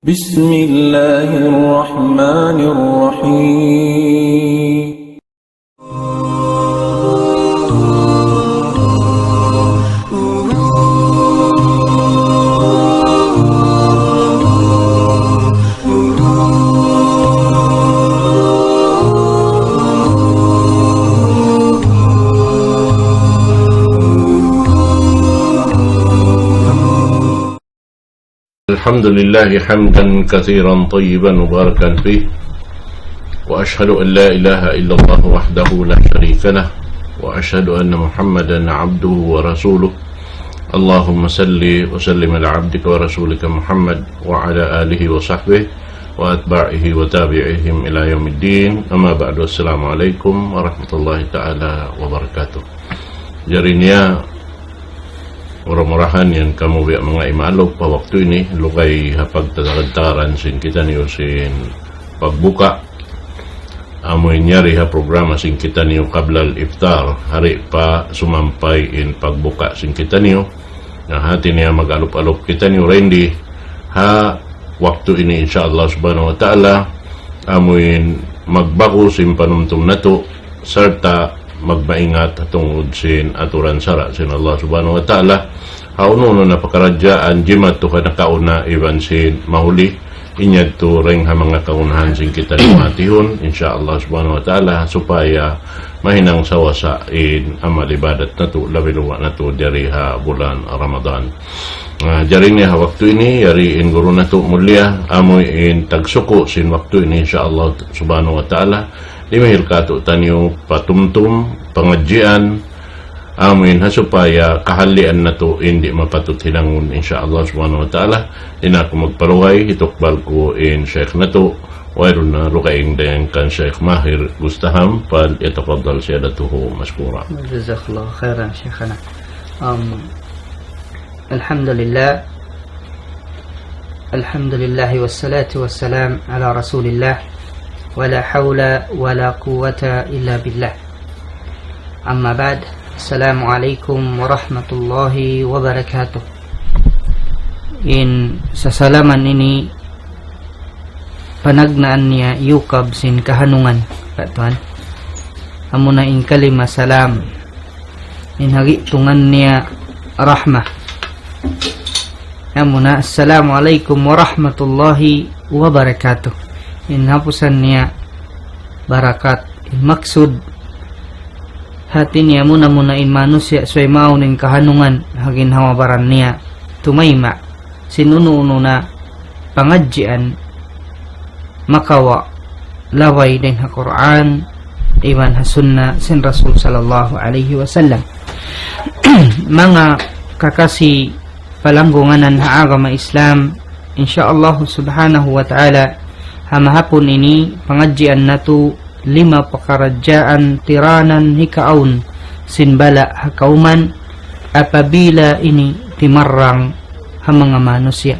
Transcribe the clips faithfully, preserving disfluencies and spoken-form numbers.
بسم الله الرحمن الرحيم. الحمد لله حمدا كثيرا طيبا مباركا فيه، وأشهد أن لا إله إلا الله وحده لا شريك له، وأشهد أن محمدا عبده ورسوله. اللهم صل وسلم على عبدك ورسولك محمد وعلى آله وصحبه وأتباعه وتابعيهم إلى يوم الدين. أما بعد، السلام عليكم ورحمة الله تعالى وبركاته. Jari niya, mura-murahan yan kamu biya' manga imalup pa waktu ini, lugay ha pagtatagad-tagaran sin kitaniyu sin pagbuka. Amu in yari ha programa sin kitaniyu qablal iftar, hari pa sumampay in pagbuka sin kitaniyu. Na hati niya mag-alup-alup kitaniyu rendi ha waktu ini, insya Allah subhanahu wa ta'ala, amu in magbaku sin panumtum natu', sarta' magmaingat tungud sin aturan sara' sin Allah subhanahu wa ta'ala. Ha unu-unu na pakaradjaan, jimat tu ka nakauna iban sin mahuli, in yadtu dayn ha manga kaunahan sin kitaniyu matihun, insya Allah subhanahu wa ta'ala, supaya mahinang sawasa in amal ibadat natu', labi luba' natu' diyari ha bulan Ramadan. Ah, jari niya ha waktu ini, yari in guru natu' mulia, amu in tagsuku' sin waktu ini, insya Allah subhanahu wa ta'ala, dimihil kātu'niyu patumtum, pangadjian, amu in ha supaya kahalian natu' in di' mapatut hinangun, insya Allah subhanahu wa ta'ala. Di' na aku magpalugay, hitukbal ku in Sheikh natu', wayruun na dugaing dayn kan Sheikh Mahir Gustaham, فليتفضل سيادته مشكورا. جزاك الله خيرا شيخنا. Um, الحمد لله. الحمد لله والصلاة والسلام على رسول الله ولا حول ولا قوة إلا بالله. أما بعد، السلام عليكم ورحمة الله وبركاته. In sasalaman ini panagnaan niya iyukab sin kahanungan, Pak Tuan. Amuna in kalima salam. In hagitungan niya rahmah. Amuna, "Assalamu alaykum wa rahmatullahi wa barakatuh." In hapusan niya barakat. In maksud, hati niya muna-muna in manusiya' subay mawn in kahanungan ha ginhawa-baran niya. Tumayma'. Sin unu-unu na pangadjian makawa' labay dayn ha Qur'an, iban ha sunna sin Rasul sallallahu alayhi wasallam. Manga kakasi palanggunganan ha agama Islam, insya Allah subhanahu wa ta'ala, ha mahapun ini pangadjian natu' lima pakaradjaan tiranan hikaawn sin bala' ha kawman apabila ini timarrang ha manga manusiya'.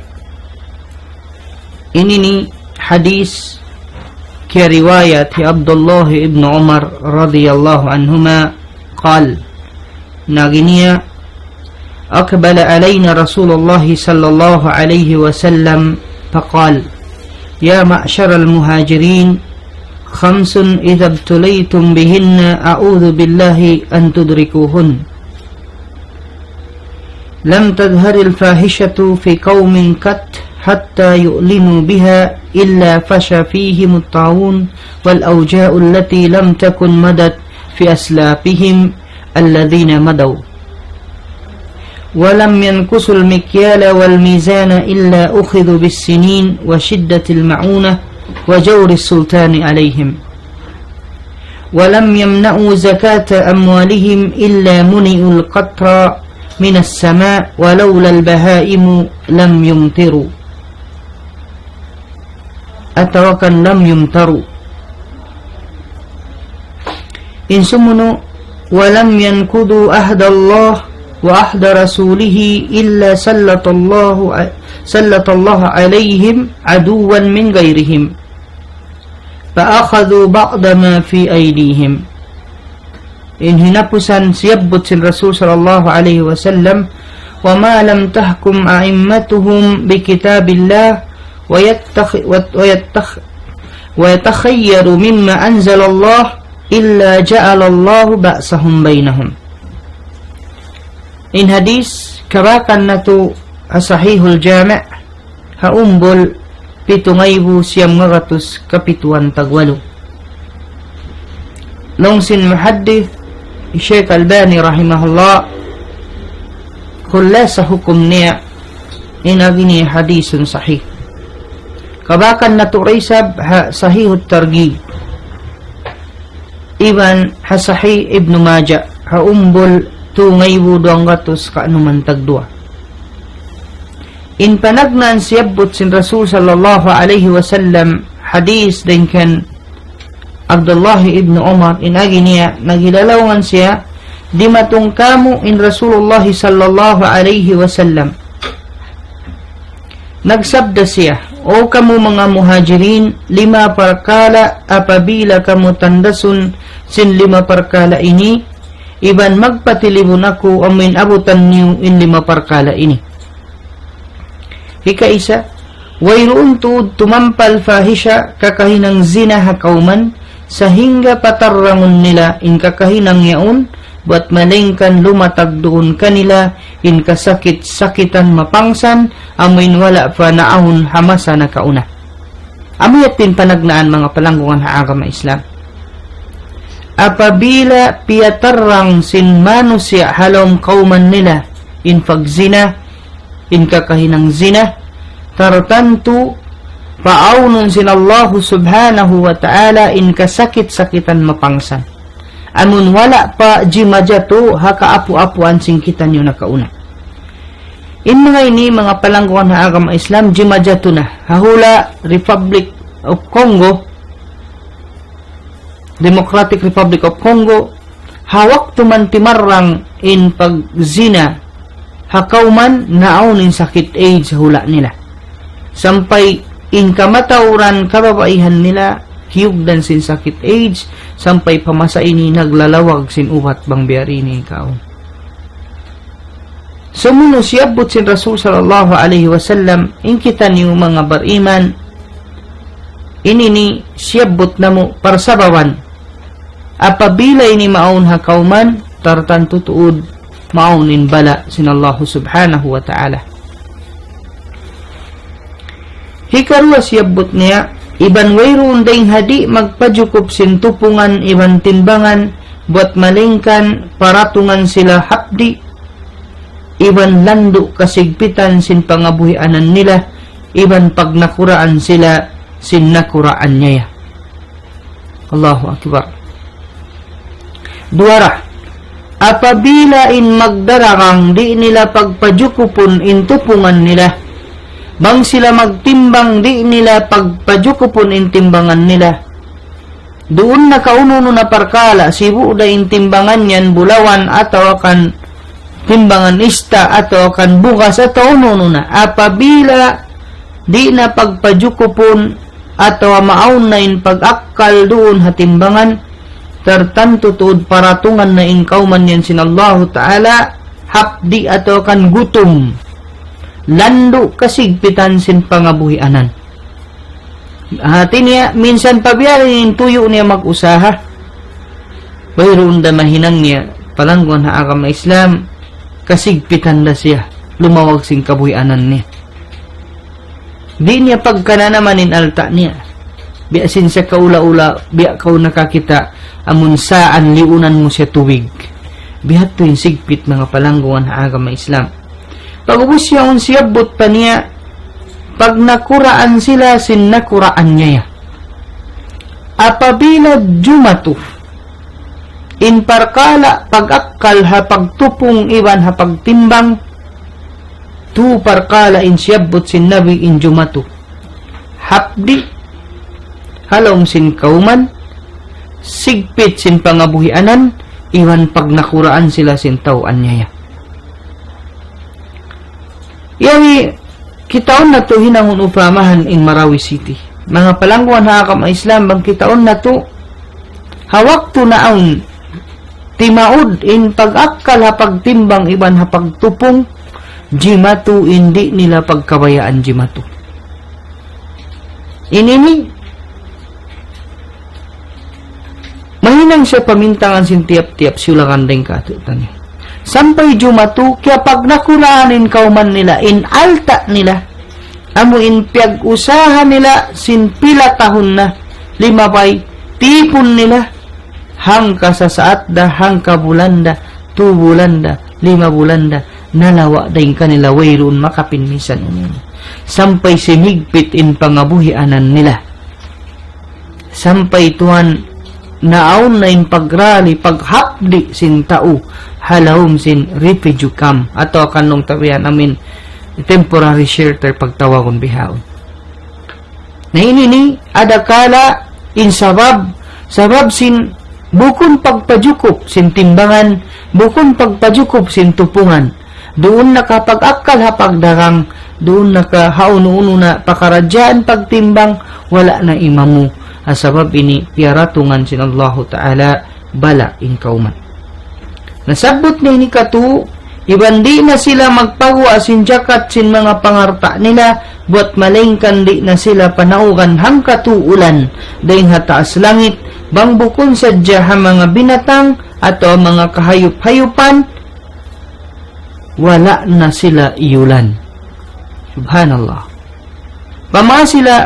Ini ini hadis kiyariwayat hi Abdullah ibn Umar radiyallahu anhuma, قال, laung niya, أقبل علينا رسول الله صلى الله عليه وسلم فقال: يا معشر المهاجرين، خمس إذا ابتليتم بهن أعوذ بالله أن تدركوهن. لم تظهر الفاحشة في قوم قط حتى يعلنوا بها إلا فشى فيهم الطاعون والأوجاع التي لم تكن مضت في أسلافهم الذين مضوا. ولم ينقصوا المكيال والميزان إلا أخذوا بالسنين وشدة المعونة وجور السلطان عليهم. ولم يمنعوا زكاة أموالهم إلا منعوا القطر من السماء ولولا البهائم لم يمطروا. Atawa kan لم يمطروا. In sumunu', ولم ينقضوا عهد الله وعهد رسوله إلا سلط الله ع-، سلط الله عليهم عدوا من غيرهم. فأخذوا بعض ما في أيديهم. In hinapusan siyabbut sin Rasul sallallahu alayhi wasallam, وما لم تحكم أئمتهم بكتاب الله ويتخ-، ويتخ-، ويتخير مما أنزل الله إلا جعل الله بأسهم بينهم. In hadis, kabakan natu' ha Sahihul Jami', ha umbul pitu ngaibu siyam ngagatus kapituan tagwalu. Laung sin muhaddith, Sheikh Albani rahimahullah, khulasa hukum niya, in agi ini hadisun sahih. Kabakan natu' da isab ha Sahihut Targhib. Iban ha Sahih Ibnu Majah, ha umbul tu ngaibu duwanggatus kanuman tagduwa. In panagnaan siyabbut sin Rasul sallallahu alayhi wasallam, hadis dayn kan Abdullah ibn Umar, in agi niya, naglalaungan siya, dimatung kāmu' in Rasulullah sallallahu alayhi wasallam. Nagsabda siya, "O kamu manga Muhajirin, lima parkala' apabila kamu tandasun sin lima parkala' ini, iban magpatilibun aku amuin abutan niyu in lima parkala' ini." Hikaisa, wayruun tuud tumampal fahisha, kakahinang zina ha kawman, sahingga patarrangun nila in kakahinang yaun, buwat malaingkan lumatag duun kanila in kasakit-sakitan mapangsan, amuin wala' pa naawn ha masa nakauna. Amu yadtu in panagnaan, manga palanggungan ha agama Islam. Apabila piyatarrang sin manusiya' ha lawm kawman nila in pagzina, in kakahinang zina, tartantu paawnun sin Allahu Subhanahu wa Ta'ala in kasakit-sakitan mapangsan. Amun wala' pa jimajatu ha kaapu-apuan sin kitaniyu nakauna. In manga ini, manga palanggungan ha agama Islam, jimajatu na. Ha hula' Republic of Congo, Democratic Republic of Congo, ha waktu man timarrang in pagzina ha kawman, naawn in sakit AIDS ha hula' nila. Sampay in kamatauran kababaihan nila, kiyugdan sin sakit AIDS, sampay pa masa ini naglalawag sin ubat bang biya' ini in kaun. Sumunu siyabbut sin Rasul sallallahu alayhi wasallam, in kitaniyu manga bariman, ini ini siyabbut namu' parsababan. Apabila ini maawn ha kawman, tartantu tuud maawn in bala' sin Allahu Subhanahu wa Ta'ala. Hikaruwa siyabbut niya, iban wayruun dayng ha di' magpajukup sin tupungan iban timbangan, buwat malaingkan paratungan sila hapdi', iban landu' kasigpitan sin pangabuhianan nila, iban pagnakuraan sila sin nakuraan niya. Allahu Akbar. Duwa ra, apabila in magdaragang di' nila pagpajukupun in tupungan nila, bang sila magtimbang di' nila pagpajukupun in timbangan nila, duun na kaunu-unu na parkala', sibu' da in timbangan yan bulawan atawa kan timbangan ista' atawa kan bugas atawa unu-unu na. Apabila di' na pagpajukupun atawa maawn na in pag-akkal duun ha timbangan, tartantu tuud paratungan na in kawman yan sin Allahu Ta'ala, hapdi' atawa kan gutum, landu' kasigpitan sin pangabuhianan. Hati niya, minsan pa biya' diin in tuyu' niya mag-usaha. Wayruun da mahinang niya, palangguan ha agama Islam, kasigpitan da siya, lumawag sin kabuhianan niya. Di' niya pagkananaman in alta' niya. Biya' sin siya kaula-ula, biya' kaw nakakita', amun saan liunan mu siya tubig. Biya' hādtu in sigpit manga palangguan ha agama Islam. Pag'ubus yaun siyabbut pa niya, pagnakuraan sila sin nakuraan niya. Apabila jumatu in parkala' pag-akkal ha pagtupung iban ha pagtimbang, tū parkala' in siyabbut sin Nabi in jumatu. Hapdi' ha lawm sin kawman, sigpit sin pangabuhianan, iban pagnakuraan sila sin tau anyaya. Yari, kitaun natu' hinangun upamahan in Marawi City. Manga palangguan ha agama Islam, bang kitaun natu', ha waktu naawn, timaud in pag-akkal ha pagtimbang iban ha pagtupung, jimatu in di' nila pagkabayaan jimatu. Ini ini, mahinang siya pamintangan sin tiyap-tiyap siyulakan dayn kātu'niyu. Sampay jumatu, kiyapagnakuraan in kawman nila, in alta' nila. Amu in piyag-usaha nila sin pila tahun na, limabay, tipun nila, hangka sasaat da, hangka bulan da, tu bulan da, lima bulan da, nalawa' dayn kanila wayruun makapin minsan unu-unu. Sampay simigpit in pangabuhianan nila. Sampay tuwan naawn na in pagrali, paghapdi' sin tau, ha lawm sin refugee camp, atawa kanung tabihan amin temporary shelter pagtawagun bihaun. Na ini ini, adakala in sabab, sabab sin bukun pagpajukup sin timbangan, bukun pagpajukup sin tupungan. Duun na ka pag-akkal ha pagdagang, duun na ka ha unu-unu na pakaradjaan pagtimbang, wala' na imamu. Ha sabab ini piyaratungan sin Allahu Ta'ala bala' in kawman. Nasabbut na ini katu', iban di' na sila magpaguwa' sin jakat sin manga pangarta' nila, buwat malaingkan di' na sila panaugan hangkatu' ulan dayn ha taas langit, bang bukun sadja ha manga binatang atawa manga kahayup-hayupan, wala' na sila iyulan. Subhanallah. Bang mayan sila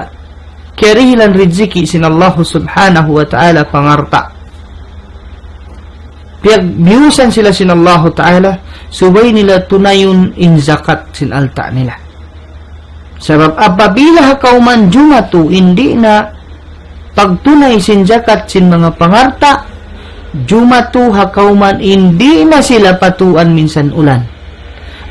kiyarihilan rijiki' sin Allahu Subhanahu wa Ta'ala pangarta'. Piyagbiyusan sila sin Allahu Ta'ala, subay nila tunayun in jakat sin alta' nila. Sabab apabila ha kawman jumatu in di' na pagtunay sin jakat sin manga pangarta', jumatu ha kawman in di' na sila patuan minsan ulan.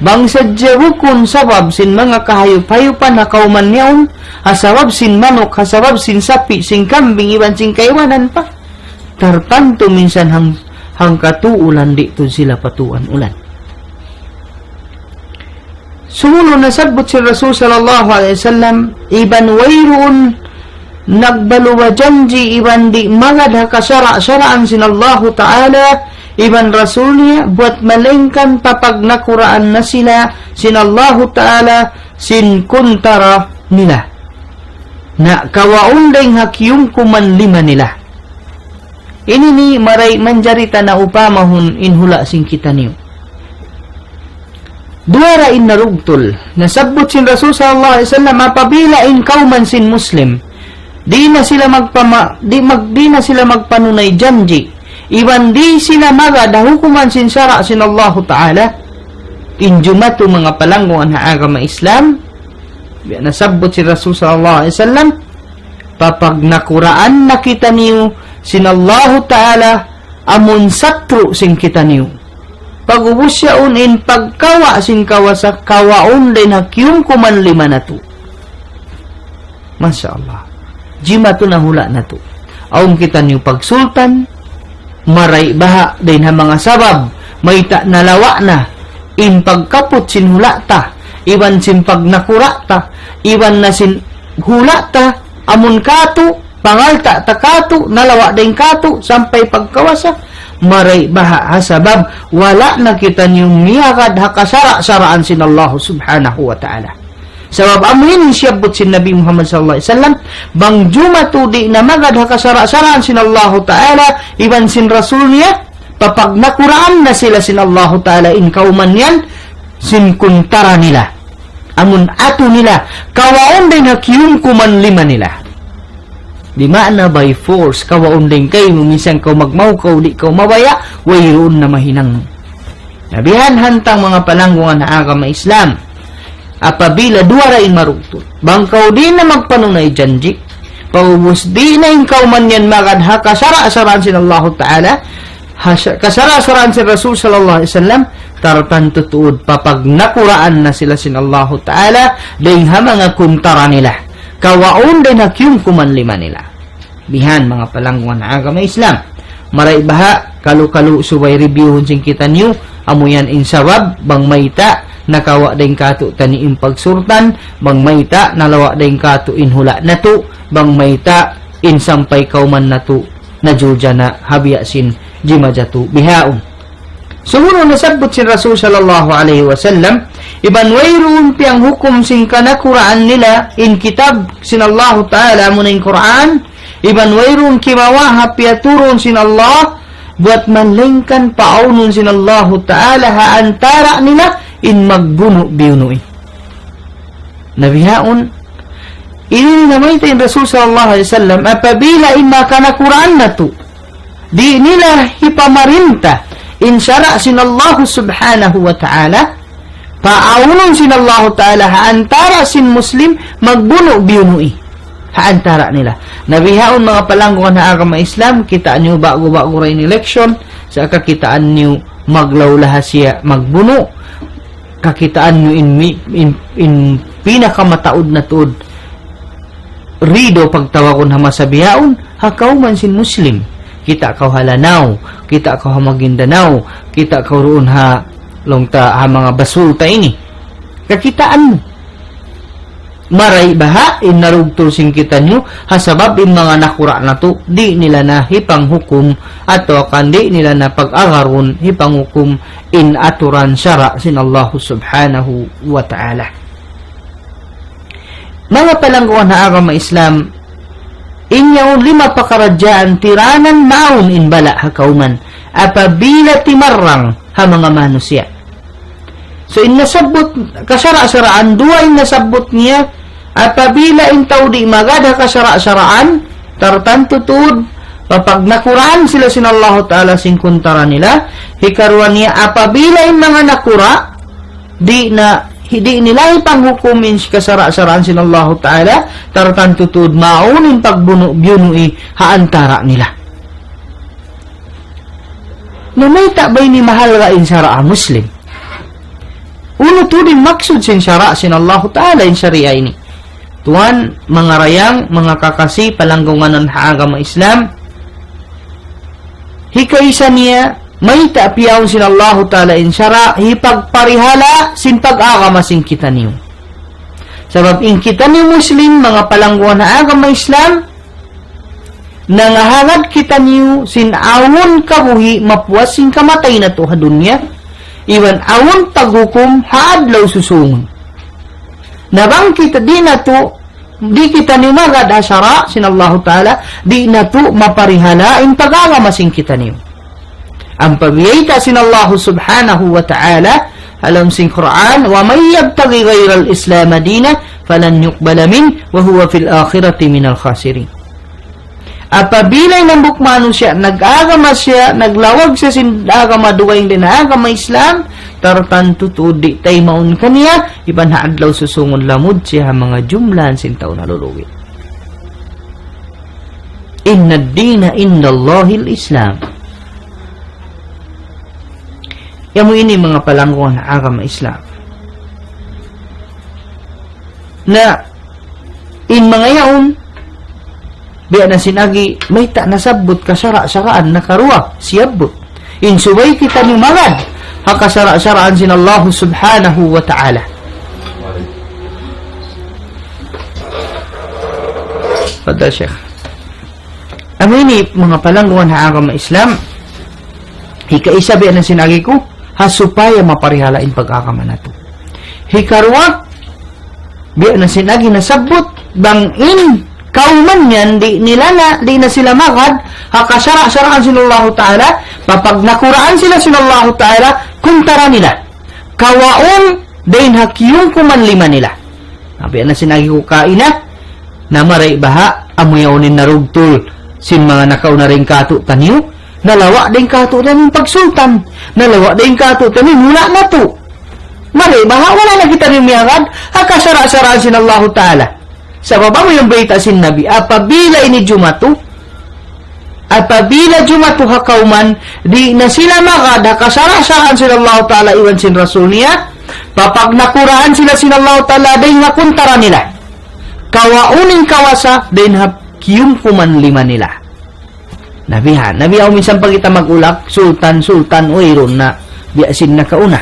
Bang sadja bukun sabab sin manga kahayup-hayupan ha kawman yaun, ha sabab sin manuk, ha sabab sin sapi', sin kambing, iban sin kaibanan pa. Tartantu minsan hang, hangkatu' ulan di' tuud sila patuan ulan. Sumunu nasabbut sin Rasul sallallahu alayhi wasallam, iban wayruun nagbaluwa janji' iban di' magad ha kasara'-saraan sin Allahu Ta'ala, iban Rasul niya, buwat malaingkan papagnakuraan na sila sin Allahu Ta'ala, sin kuntara nila. Na kawaun dayn ha kiyumkuman lima nila. Ini ini maray manjari ta na upamahun in hula' sin kitaniyu. Duwa ra in narugtul. Nasabbut sin Rasul sallallahu alayhi wasallam apabila in kawman sin Muslim, di' na sila magpama-, di' mag-, di' na sila magpanunay janji', iban di' sila magad ha hukuman sin sara' sin Allahu Ta'ala, in jumatu manga palanggungan ha agama Islam, biya' nasabbut sin Rasul sallallahu alayhi wasallam, papagnakuraan na kitaniyu sin Allahu Ta'ala amun satru' sin kitaniyu. Pag'ubus yaun in pagkawa' sin kawasa kawaun dayn ha kiyumkuman lima natu'. Masha Allah. Jimatu na hula' natu'. Awn kitaniyu pagsultan, maray baha' dayn ha manga sabab, mayta' nalawa' na in pagkaput sin hula' ta, iban sin pagnakura' ta, iban na sin hula' ta, amun katu', pangalta' ta katu', nalawa' dayn katu', sampay pagkawasa, maray baha' ha sabab, wala' na kitaniyu miyagad ha kasara'-saraan sin Allahu Subhanahu wa Ta'ala. Sabab amu ini siyabbut sin Nabi Muhammad sallallahu alayhi wasallam, bang jumatu di' na magad ha kasara'-saraan sin Allahu Ta'ala, iban sin Rasul niya, papagnakuraan na sila sin Allahu Ta'ala in kawman yan, sin kuntara nila. Amun atu nila, kawaun dayn ha kiyumkuman lima nila. Di' maana by force, kawaun dayn kaymu, minsan kaw magmaw kaw, di' kaw mabaya', wayruun na mahinang. Na bihan hantang manga palanggungan ha agama Islam. Apabila duwa ra in marugtul. Bang kaw di' na magpanunay janji', pag'ubus di' na in kawman yan magad ha kasara'-saraan sin Allahu Ta'ala, ha sa-, kasara'-saraan sin Rasul sallallahu alayhi wasallam, tartantu tuud papagnakuraan na sila sin Allahu Ta'ala, dayn ha manga kuntara nila. Kawaun dayn ha kiyumkuman lima nila. Bihan manga palanggungan ha agama Islam. Maray baha', kalu-kalu subay reviewhun sin kitaniyu, amu yan in sabab, bang mayta', nakawa' dayn katu' tani in pagsultan, bang mayta', nalawa' dayn katu' in hula' natu', bang mayta', in sampay kawman natu', najulja na ha biya' sin jimajatu bihaun. Sumunu' nasabbut sin Rasul sallallahu alayhi wasallam, iban wayruun piyanghukum sin kanakuraan nila in kitab sin Allahu Ta'ala, amuna in Qur'an, iban wayruun kimawa' ha piyaturun sin Allah, buwat malaingkan paawnun sin Allahu Ta'ala ha antara' nila in magbunu' biyunu' in. Na bihaun, ini namayta' in Rasul sallallahu alayhi wasallam, apabila in manga kanakuraan natu', di' nila hipamarinta in sara' sin Allah subhanahu wa ta'ala, paawnun sin Allah ta'ala ha antara' sin Muslim magbunu' biyunu' ha antara' nila. Na bihaun manga palanggungan ha agama Islam, kitaa niyu ba'gu-ba'gu ra in election, sa' kakitaan niyu maglaw-laha siya magbunu', kakitaan niyu in, mi- in, in pinakamataud na tuud rido pagtawagun ha masa bihaun, ha kawman sin Muslim. Kita' kaw ha Lanao, kita' kaw ha Maguindanao, kita' kaw duun ha, laung ta, ha manga basulta ini. Kakitaan mu. Maray' baha' in narugtul sin kitaniyu, ha sabab in manga nakura' natu', di' nila na hipanghukum, atawa kan di' nila na pag-agarun, hipanghukum in aturan sara' sin Allahu subhanahu wa ta'ala. Manga palangguan ha agama Islam, in yaun lima pakaradjaan tiranan mawn in bala' ha kawman, apabila timarrang ha manga manusiya'. So, in nasabbut kasara'-saraan, duwa in nasabbut niya, apabila in tau di' magad ha kasara'-saraan, tartantu tuud, mapagnakuraan sila sin Allahu Ta'ala sin kuntara nila, hikaruwa niya, apabila in manga nakura', di' na, di' nila hipanghukum in kasara'-saraan sin Allahu Ta'ala, tartantu tuud mawn in pagbunu'-biyunu' ha antara' nila. Na mayta' ba ini mahalga' in sara' Muslim? Unu tuud in maksud sin sara' sin Allahu Ta'ala in sariya ini? Tuwan, manga dayang, manga kakasi, palanggungan ha agama Islam. Hikaisa niya, mayta' piyawn sin Allahu Ta'ala in sara', hipagparihala' sin pag-agama sin kitaniyu. Sabab in kitaniyu Muslim, manga palangguan ha agama Islam, nangahagad kitaniyu sin awn kabuhi' mapuas sin kamatay natu' ha dunya, iban awn paghukum ha adlaw susungun. Na bang kita di' natu', di' kitaniyu magad ha sara' sin Allahu Ta'ala, di' natu' maparihala' in pag-agama sin kitaniyu. Ampa biyayta' sin Allahu subhanahu wa ta'ala, ha lawm sin Qur'an, ومن يبتغ غير الإسلام دينا فلن يقبل منه وهو في الآخرة من الخاسرين. Apabila in hambuuk manusiya', nag-agama siya, naglawag siya sin agama dugaing dayn ha agama Islam, tartantu tuud di' taymaun kaniya, iban ha adlaw susungun lamud siya ha manga jumlahan sin tau nalulugi'. إن الدين عند الله الإسلام. Amu ini manga palangguan ha agama Islam. Na, in manga yaun, biya' na sin agi, mayta' nasabbut kasara'-saraan nakaruwa, siyabbut. In subay kitaniyu magad, ha kasara'-saraan sin Allahu subhanahu wa ta'ala. Fadal, Sheikh. Amu ini manga palangguan ha agama Islam, hikaisa biya' na sin agi ku, ha supaya maparihala' in pag-agama natu'. Hikaruwa, biya' na sin agi nasabbut, bang in kawman yan, di' nila na, di' na sila magad, ha kasara'-saraan sin Allahu Ta'ala, mapagnakuraan sila sin Allahu Ta'ala, kuntara nila. Kawaun, dayn ha kiyumkuman lima nila. Biya' na sin agi ku kaina, na maray' baha', amu yaun in narugtul, sin manga nakauna dayn kātu'niyu, nalawa' dayn kātu'niyu in pagsultan, nalawa' dayn kātu'niyu in hula' natu'. Maray' baha', wala' na kitaniyu miyagad, ha kasara'-saraan sin Allahu Ta'ala. Sabab amu in bayta' sin Nabi, apabila ini jumatu, apabila jumatu ha kawman, di' na sila magad ha kasara'-saraan sin Allahu Ta'ala iban sin Rasul niya, papagnakuraan sila sin Allahu Ta'ala dayn ha kuntara nila. Kawaun in kawasa dayn ha kiyumkuman lima nila. Na bihan, na bihan minsan pa kita mag-ulak, sultan, sultan, wayruun na, biya' sin nakauna.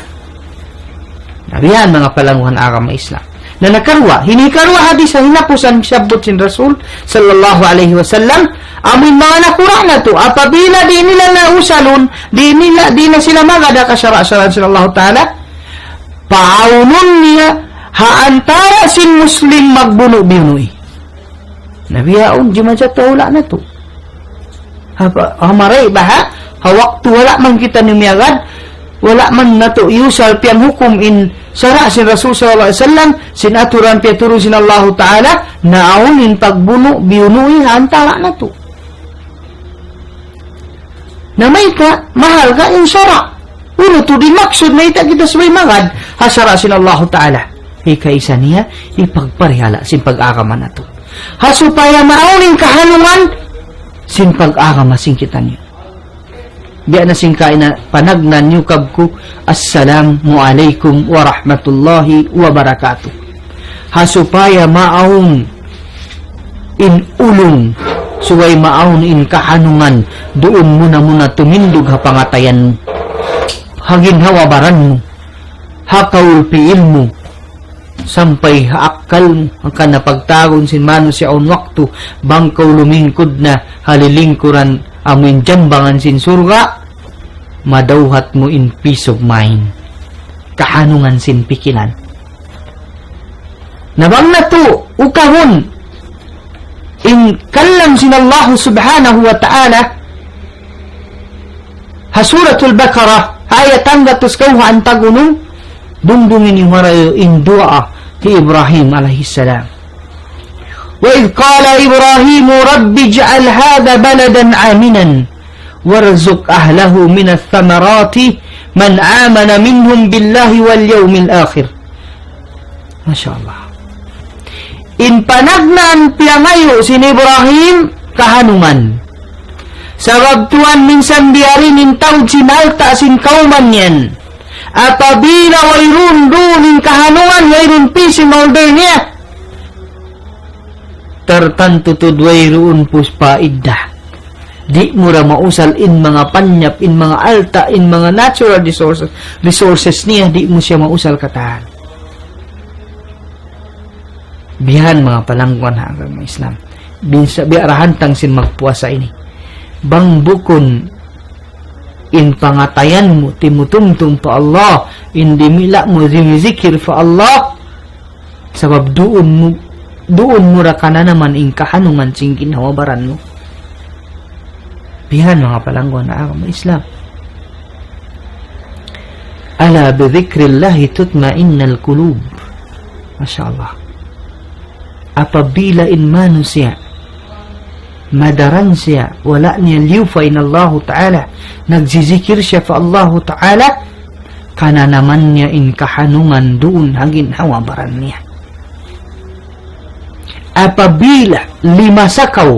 Na bihan, manga palangguhan agama Islam. Na nakaruwa, ini karuwa hadith ha hinapusan sabbut sin Rasul sallallahu alayhi wasallam, amu in manga nakura' natu', apabila di' nila na usalun, di' nila, di' na sila magad ha kasara'-saraan sin Allahu Ta'ala, paawnun niya ha antara' sin Muslim magbunu'-binu'i. Na bihaun, jimajat pa hula' natu'. Apa, ha marayaw baha', ha waktu wala' man kita miyagad, wala' man natu' iyusal piyanghukum in sara' sin Rasul sallallahu alayhi wasallam, sin aturan piyaturun sin Allahu Ta'ala, na awn in pagbunu'-binu'i ha antara' natu'. Na mayta', mahalga' in sara'. Unu tuud in maksud mayta' kita subay magad ha sara' sin Allahu Ta'ala. Hikaisa niya, hipagparihala' sin pag-agama natu'. Ha supaya maawn in kahanungan sin pag-agama sin kitaniyu. Biya' na sin kaina panagnaan niyu kāku', Assalamu alaykum warahmatullahi wabarakatuh. Ha supaya maawn in ulung, subay maawn in kahanungan, duun muna-muna tumindug ha pangatayan mu. Ha ginhawa-baran mu, ha kaul-piil mu, sampay ha akkal mu, hangkan na pagtawagun sin manusiya' awn waktu, bang kaw lumingkud na ha lilingkuran amu in jambangan sin surga', madawhat mu in peace of mind. Kahanungan sin pikilan. Na bang natu' ukabun in kalam sin Allah subhanahu wa ta'ala ha Suratul Baqarah, ayat hanggatus kawhaan tag-unum, dungdungi niyu marayaw in duwaa hi Ibrahim alayhi salam. وإذ قال إبراهيم رب اجعل هذا بلدا آمنا وارزق أهله من الثمرات من آمن منهم بالله واليوم الآخر. Masha Allah. In panagnaan piyangayu' sin Ibrahim kahanungan. Sabab tuwan minsan biya' diin in taud sin alta' sin kawman yan. Apabila wayruun duun in kahanungan, wayruun peace in order niya, tartantu tuud wayruun puspa idda. Di' mu ra mausal in manga panyap, in manga alta', in manga natural resources, resources niya, di' mu siya mausal katan. Bihan manga palangguan ha agama Islam. Binsa biya' ra hantang sin magpuasa ini. Bang bukun in pangatayan mu, timutumtum pa Allah, in dimila' mu, zikir pa Allah, sabab duun mu, duun mu ra kananaman in kahanungan sin ginhawa-baran mu. Bihan manga palangguan ha agama Islam. ألا بذكر الله تطمئن القلوب. Masha Allah. Apabila in manusiya', madaran siya, wala' niya liyupa in Allahu Ta'ala, nagzizikir siya pa Allahu Ta'ala, kananaman niya in kahanungan duun ha ginhawa-baran niya. Apabila limasa kaw,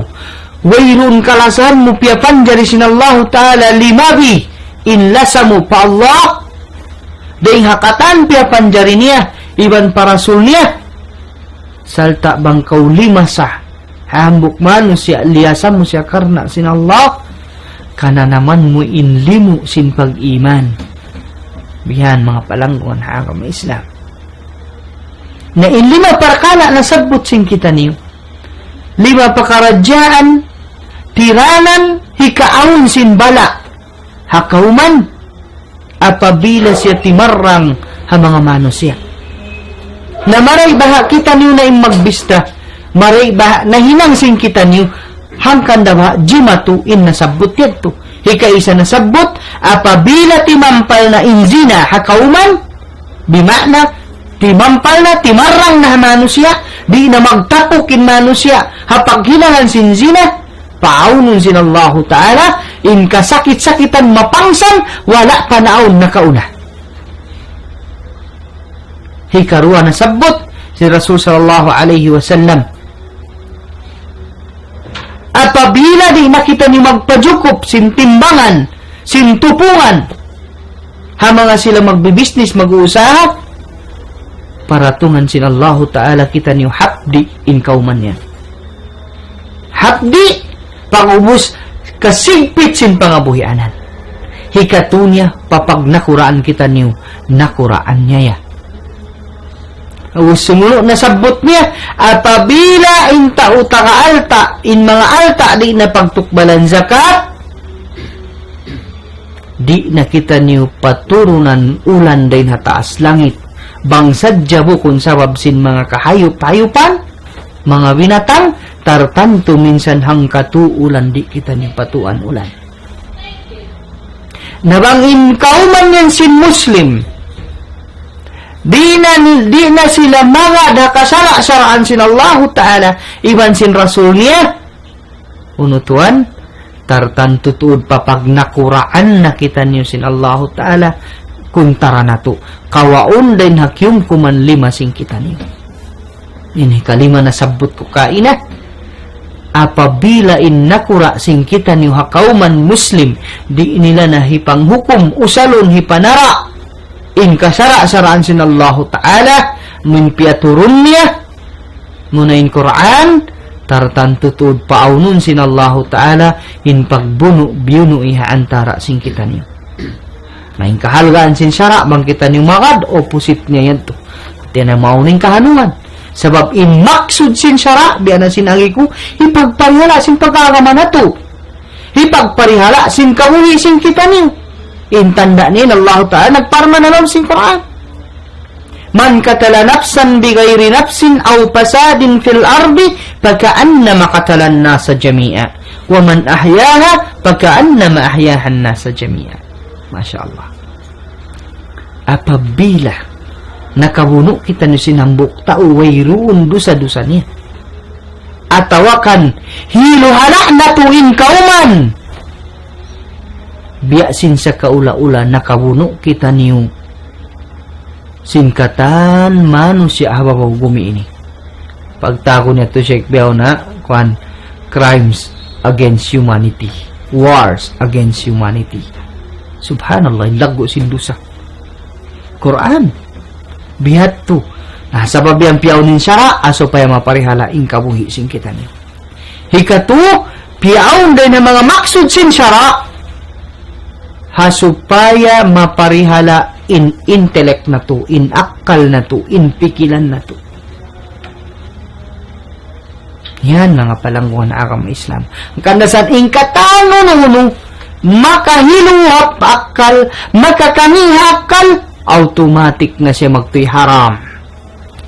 wayruun kalasahan mu piyapanjari sin Allahu Ta'ala, limabi in lasa mu pa Allah, dayn ha katan piyapanjari niya, iban pa Rasul niya, sarta' bang kaw limasa, hambuuk manusiya', liyasa mu siya karna' sin Allah, kananaman mu in limu sin pag-iman. Bihan manga palangguan ha agama Islam. Na in lima parkala' nasabbut sin kitaniyu. Lima pakaradjaan, tiranan, hikaawn sin bala'. Ha kawman, apabila siya timarrang ha manga manusiya'. Na marayaw baha' kitaniyu na in magbista, marayaw baha' nahinang sin kitaniyu, hangkan da baha' jimatu in nasabbut yadtu. Hikaisa nasabbut, apabila timampal na in zina ha kawman, bima'na, timampal na, timarrang na ha manusiya', di' na magtapuk in manusiya', ha paghinangan sin zina, paawnun sin Allahu Ta'ala, in kasakit-sakitan mapangsan, wala' pa naawn nakauna. Hikaruwa nasabbut sin Rasul sallallahu alayhi wasallam. Apabila di' na kitaniyu magpajukup sin timbangan, sin tupungan, ha manga sila magbibisnis, mag-uusaha, paratungan sin Allahu Ta'ala kitaniyu hapdi' in kawman niya. Hapdi', pag'ubus kasigpit sin pangabuhianan. Hikatu niya, papagnakuraan kitaniyu, nakuraan niya ya. Ubus sumunu' nasabbut niya, apabila in tau taga alta', in manga alta' di' na pagtukbalan zakat, di' na kitaniyu paturunan ulan dayn ha taas langit. Bang sadja bukun sabab sin manga kahayup-hayupan, manga binatang, tartantu minsan hangkatu' ulan di' kitaniyu patuan ulan. Na bang in kawman yan sin Muslim, di' na, di' na sila magad ha kasara'-saraan sin Allahu Ta'ala, iban sin Rasul niya, unu tuwan, tartantu tuud papagnakuraan na kitaniyu sin Allahu Ta'ala, kuntara natu'. Kawaun dayn ha kiyumkuman lima sin kitaniyu. Ini kalima nasabbut ku kaina. Apabila in nakura' sin kitaniyu ha kawman Muslim, di' nila na hipanghukum, usalun hipanara', in kasara'-saraan sin Allahu Ta'ala, amun piyaturun niya, muna in Qur'an, tartantu tuud paawnun sin Allahu Ta'ala, in pagbunu'-biyunu' ha antara' sin kitaniyu. Na in kahalgaan sin sara', bang kitaniyu magad, opposite niya yan tu. Di' na mawn in kahanungan. Sabab in maksud sin sara', biya' na sin agi ku, hipagparihala' sin pag-agama natu'. Hipagparihala' sin kabuhi' sin kitaniyu. In tanda' niya in Allahu Ta'ala nagparman ha lawm sin Qur'an. من قتل نفسا بغير نفس أو فساد في الأرض فكأنما قتل الناس جميعا ومن أحياها فكأنما أحيا الناس جميعا. Masha Allah. Apabila nakabunu' kitaniyu sin hambuuk tau wayruun dusa-dusa niya, atawa kan hiluhala' natu' in kawman, biya' sin sakaula-ula nakabunu' kitaniyu sin katan manusiya' ha babaw gumi ini. Pagtawagun niya tu, Sheikh, biya' na, kuwan, crimes against humanity, wars against humanity. Subhanallah, laggu' sin dusa. Qur'an. Biya' tu. Na, sabab yan piyaawn in sara', ha supaya maparihala' in kabuhi' sin kitaniyu. Hikatu, piyaawn dayn ha manga maksud sin sara', ha supaya maparihala' in intellect natu', in akkal natu', in pikilan natu'. Yan, manga palanggungan agama Islam. Hangkan da sa' in katan unu-unu, makahilu ha akkal, makakangī' ha akkal, automatic na siya magtuy haram.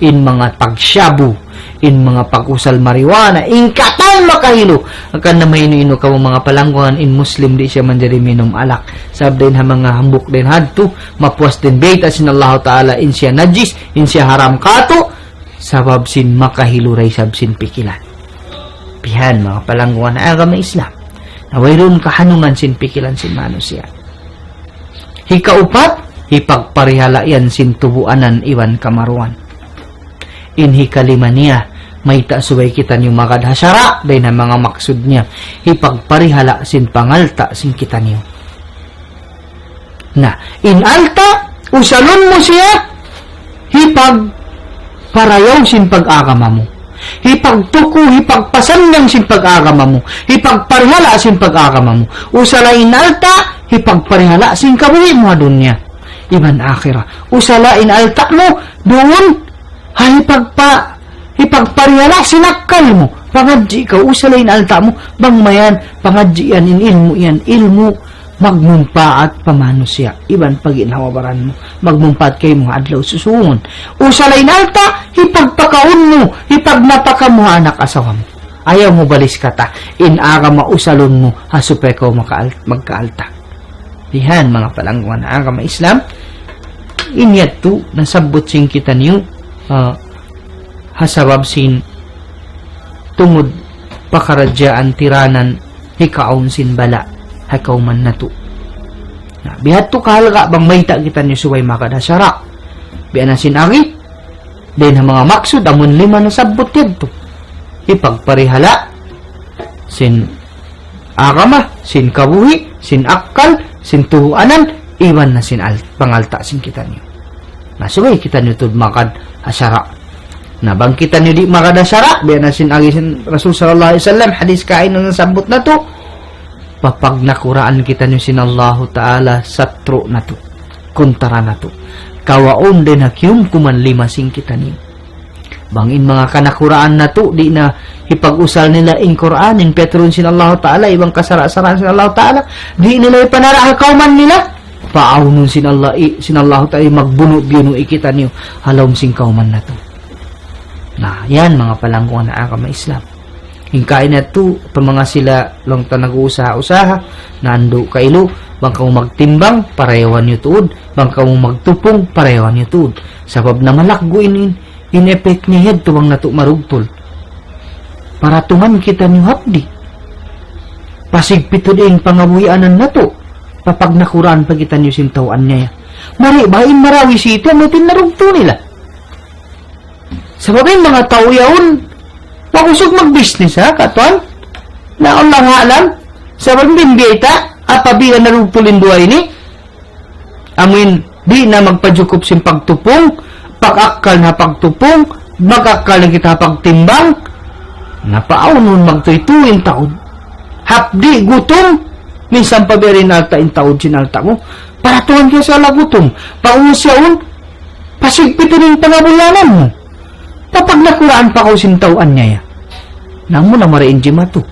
In manga pagshabu, in manga pag-usal marijuana, in katan makahilu. Hangkan na mainu-inu kamu manga palanggungan, in Muslim di' siya manjari minum alak. Sabab dayn ha manga hambuuk dayn hadtu, mapuas dayn bayta' sin Allahu Ta'ala, in siya najis, in siya haram katu', sabab sin makahilu da isab sin pikilan. Bihan, manga palanggungan agama Islam. Na wayruun kahanungan sin pikilan sin manusiya'. Hikaupat, hipagparihala' yan sin tubuanan iban kamaruan. In hikalima niya, mayta' subay kitaniyu magad ha sara', dayn ha manga maksud niya, hipagparihala' sin pangalta' sin kitaniyu. Na, in alta', usalun mu siya, hipagparayaw sin pag-agama mu. Hipagtuku, hipagpasannang sin pag-agama mu. Hipagparihala' sin pag-agama mu. Usala in alta', hipagparihala' sin kabuhi' mu ha dunya iban akhirat. Usala in alta' mu, duun, ha hipagpa-, hipagparihala' sin akkal mu. Pangadji' kaw, usala in alta' mu, bang mayan, pangadji' yan, in ilmu' yan, ilmu' magmumpaat pa manusiya', iban pa ginhawa-baran mu, magmumpaat kaymu ha adlaw susungun. Usala in alta', hipagpakaun mu, hipagnapaka mu ha anak asawa mu. Ayaw mu balis kata, in agama usalun mu, ha supaya kaw makaal-, magkaalta'. Bihan, manga palanggungan agama Islam, in yadtu nasabbut sin kitaniyu, ah, ha sabab sin tungud pakaradjaan tiranan hikaawn sin bala' ha kawman natu'. Na, bihadtu kahalga' bang mayta' kitaniyu subay magad ha sara'. Biya' na sin agi, dayn ha manga maksud amun lima nasabbut yadtu. Hipagparihala' sin agama, sin kabuhi', sin akkal, sin tubuanan, iban na sin al-, pangalta' sin kitaniyu. Na, subay kitaniyu tuud magad ha sara'. Na, bang kitaniyu di' magad ha sara', biya' na sin agi sin Rasul sallallahu alayhi wasallam, hadis kaina nasabbut natu', papagnakuraan kitaniyu sin Allahu Ta'ala, satru' natu', kuntara natu'. Kawaun dayn ha kiyumkuman lima sin kitaniyu. Bang in manga kanakuraan natu', di' na hipag-usal nila in Qur'an, in piyaturun sin Allahu Ta'ala, iban kasara'-saraan sin Allahu Ta'ala, di' nila ipanara' ha kawman nila, paawnun sin Allah, i-, sin Allahu Ta'ala, magbunu'-biyunu' kitaniyu, ha lawm sin kawman natu'. Na, yan, manga palanggungan ha agama Islam. In kaina tu, pa manga sila, laung ta nag-uusaha-usaha, nandu' kailu, bang kamu magtimbang, parayawan niyu tuud, bang kamu magtupung, parayawan niyu tuud. Sabab na malaggu' in, in, in effect niya yadtu bang natu' marugtul. Paratungan kitaniyu hapdi'. Pasigpitun in pangabuhianan natu'. Papagnakuraan pa kitaniyu sin tau aniaya. Mari ba in Marawi City, amu in narugtul nila. Sabab in manga tau yaun, makusug mag-business, ha, katuan? Na, Allahu a'lam. Sabab in biyayta', apabila narugtul in duwa ini, amuin, di' na magpajukup sin pagtupung, pag-akkal na pagtupung, mag-akkal na kita pagtimbang, na paawnun magtuytuy in taud. Hapdi' gutum, minsan pa biya' diin alta' in taud sin alta' mu. Paratungan kaw sa la gutum. Pag-ubus yaun, pasigpitun in pangabuhianan mu. Papagnakuraan pa kaw sin tau aniaya. Na amu na mari in jimatu.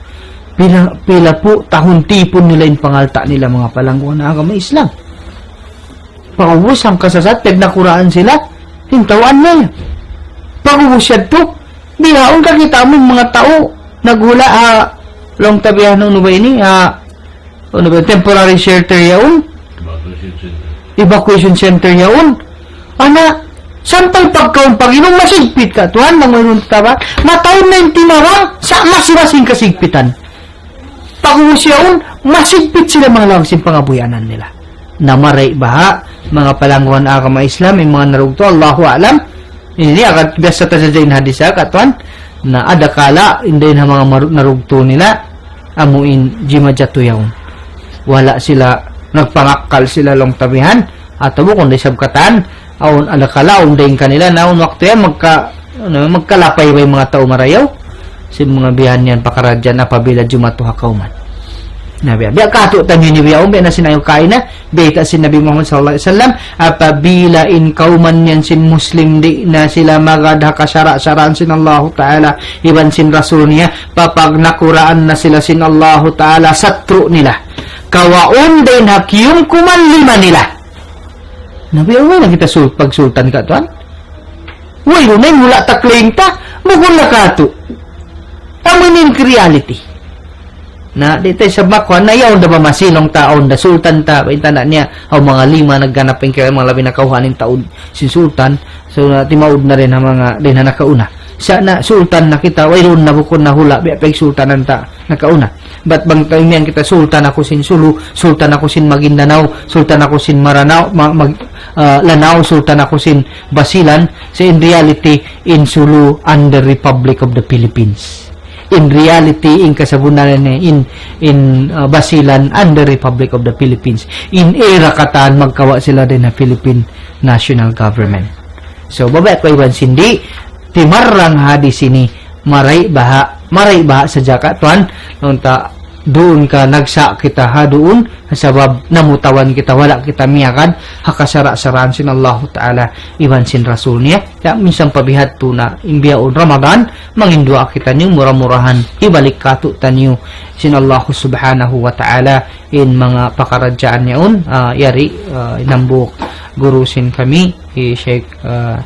Pila, pila pu tahun tipun nila in pangalta' nila manga palanggungan ha agama Islam. Pag-ubus hangka sasat, pagnakuraan sila, in tau aniaya. Pag-ubus yadtu, bihaun kakita' mu manga tau, naghula' ha, laung ta biya' unu ba ini, ha, unu ba, temporary shelter yaun? Evacuation center yaun? Ana, sampay pagkaun pag-inum masigpit katuan, bang wayruun taba. Mataud na in timabang, sa' masi-masi in kasigpitan. Pag-ubus yaun, masigpit sila manga lawag sin pangabuhianan nila. Na mari baha', manga palanggungan agama Islam, in manga narugtu, Allahu a'lam. Ini agad biyasa ta sadja in hadis ha, katuan. Na adakala, in dayn ha manga maru-, narugtu nila, amu in jimajatu yaun. Wala' sila, nagpangakkal sila laung ta bihan, atawa bukun da isab katan, awn adakala, awn dayn kanila, na awn waktu yan, magka-, unu, magkalapay ba in manga tau marayaw? Sin manga bihan yan pakaradjaan apabila jumatu ha kawman. Na biya', biya' katu' taniyu ini biya', um, biya' na sin ayaw kaina, bayta' sin Nabi Muhammad sallallahu alayhi wasallam, apabila in kawman yan sin Muslim di' na sila magad ha kasara'-saraan sin Allahu Ta'ala, iban sin Rasul niya, papagnakuraan na sila sin Allahu Ta'ala, satru' nila. Kawaun dayn ha kiyumkuman lima nila. Na biya' na kita sul-, pagsultan katuan. Way, dunay mula ta claim ta, bukun na katu'. Amu ini in reality. Na, di' ta isab makuha, na yaun da ba masi laung ta, awn da sultan ta, ba in tanda' niya, aw manga lima nagganap in kaya manga labi na kawhaan in taud sin sultan, so na timaud na rin ha manga, rin ha nakauna. Sa' na sultan na kita, wayruun na bukun na hula', biya' pag sultanan ta, nakauna. Bat bang taimiyan kita, sultan aku sin Sulu, sultan aku sin Maguindanao, sultan aku sin Maranao, ma-, mag-, ah, Lanao, sultan aku sin Basilan, sa' in reality, in Sulu under Republic of the Philippines. In reality, in kasabunnalan niya, in, in, ah, Basilan under Republic of the Philippines. In era katan, magkawa' sila dayn ha Philippine National Government. So, baba' ku iban sin di', timarrang hadis ini, mari baha', mari baha' sadja katuan, laung ta duun ka nagsa' kita ha duun, sabab namutawan kita, wala' kita miyagad ha kasara'-saraan sin Allahu Ta'ala iban sin Rasul niya. Ya, minsan pa bihadtu na in bihaun Ramadan, manginduwaa kitaniyu, mura-murahan hibalik katu'taniyu sin Allahu Subhanahu wa Ta'ala in manga pakaradjaan yaun, ah, yari, ah, in hambuuk guru sin kami, hi Sheikh, ah,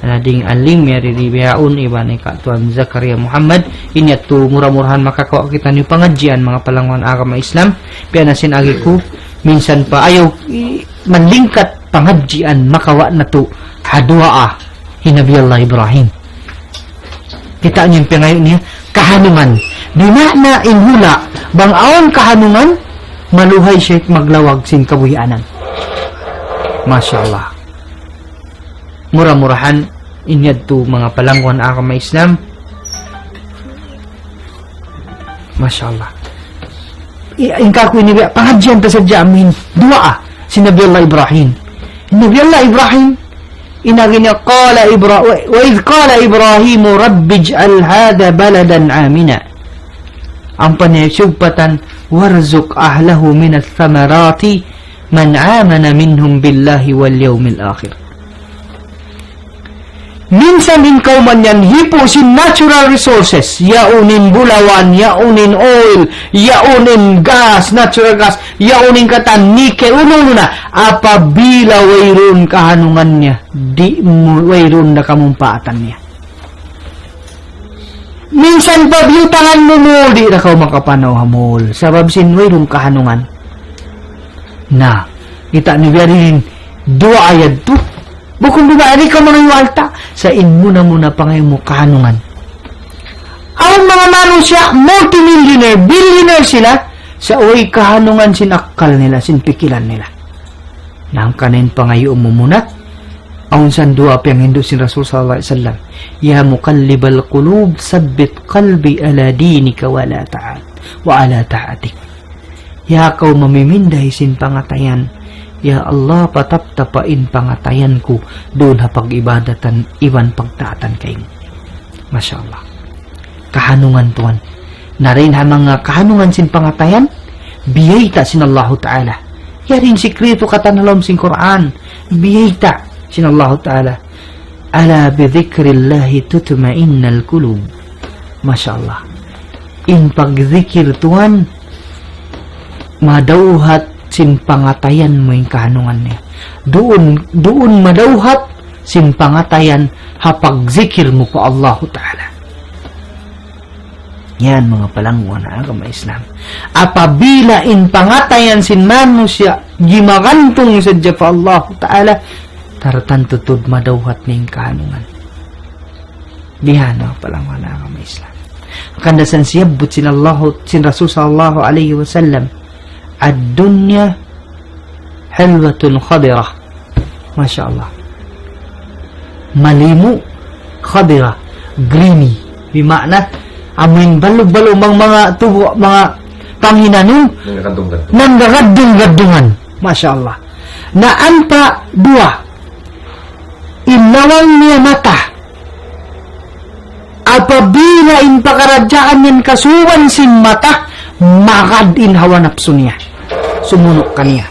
Nading Alim, yari di bihaun, iban hi Ka' Tuan Zakaria Muhammad, in yadtu mura-murahan makakawa' kitaniyu pangadjian manga palanggungan agama Islam, biya' na sin agi ku, minsan pa ayaw, i-, manlingkat pangadjian makawa' natu' ha duwaa hi Nabi Allah Ibrahim. Kita' niyu in pingayu' niya, kahanungan. Di' na na in hula', bang awn kahanungan, maluhay siya maglawag sin kabuhianan. Masha Allah. Mura-murahan, in yadtu manga palanggungan agama Islam. Masha Allah. I-, in kaku' ini biya', pangadjian ta sadja amin. Duwaa, si Nabi Allah Ibrahim. Nabi Allah Ibrahim, in agi niya, قال إبرا-، و-، وإذ قال إبراهيم رب اجعل هذا بلدا آمنا. Ampa niya sugpatan, وارزق أهله من الثمرات من آمن منهم بالله واليوم الآخر. Minsan in kawman yan hipu' sin natural resources, yaun in bulawan, yaun in oil, yaun in gas, natural gas, yaun in katan, nickel, unu-unu na. Apabila wayruun kahanungan niya, di' mu, wayruun na kamumpaatan niya. Minsan pa biyutangan mu mall, di' na kaw makapanaw ha mall. Sabab sin wayruun kahanungan. Na, kita' niyu biya' diin in duwa ayat tu. Bukun duwa, di' kaw mangayu' alta'. Sa' in muna-muna pangayu' mu kahanungan. Awn manga manusiya', multimillionaire, billionaire sila, sa' way kahanungan sin akkal nila, sin pikilan nila. Na hangkan in pangayu' mu muna, awn san duwaa piyanghindu' sin Rasul sallallahu alayhi wasallam, يا مقلب القلوب ثبت قلبي على دينك ولا تعد، وعلى طاعتك. Ya kaw mamiminday sin pangatayan, ya Allah, pataptapa in pangatayan ku duun ha pag-ibadatan iban pagtaatan kaymu. Masha Allah. Kahanungan tuwan. Na dayn ha manga kahanungan sin pangatayan, biyayta' sin Allahu Ta'ala. Yari in sikritu katan ha lawm sin Qur'an. Biyayta' sin Allahu Ta'ala. ألا بذكر الله تطمئن القلوب. Masha Allah. In pagzikir tuwan, madawhat sin pangatayan mu in kahanungan niya. Duun, duun madawhat sin pangatayan ha pagzikir mu pa Allahu Ta'ala. Yan, manga palangga' ha agama Islam. Apabila in pangatayan sin manusiya' gimagantung sadja pa Allahu Ta'ala, tartantu tuud madawhat na in kahanungan. Bihan, manga palangga' ha agama Islam. Hangkan da san siyabbut sin Allahu, sin Rasul sallallahu alayhi wasallam, الدنيا حلوة خضرة. Masha Allah. Malimu, khadira, greeny. Bima'na, amuin balu-balu mang manga tubu', manga panghinanum, nanggagadung-gadungan. Masha Allah. Na ampa duwa, in lawang niya mata. Apabila in pakaradjaan yan kasuban sin mata, magad in hawa napsu niya. Sumunu' kaniya.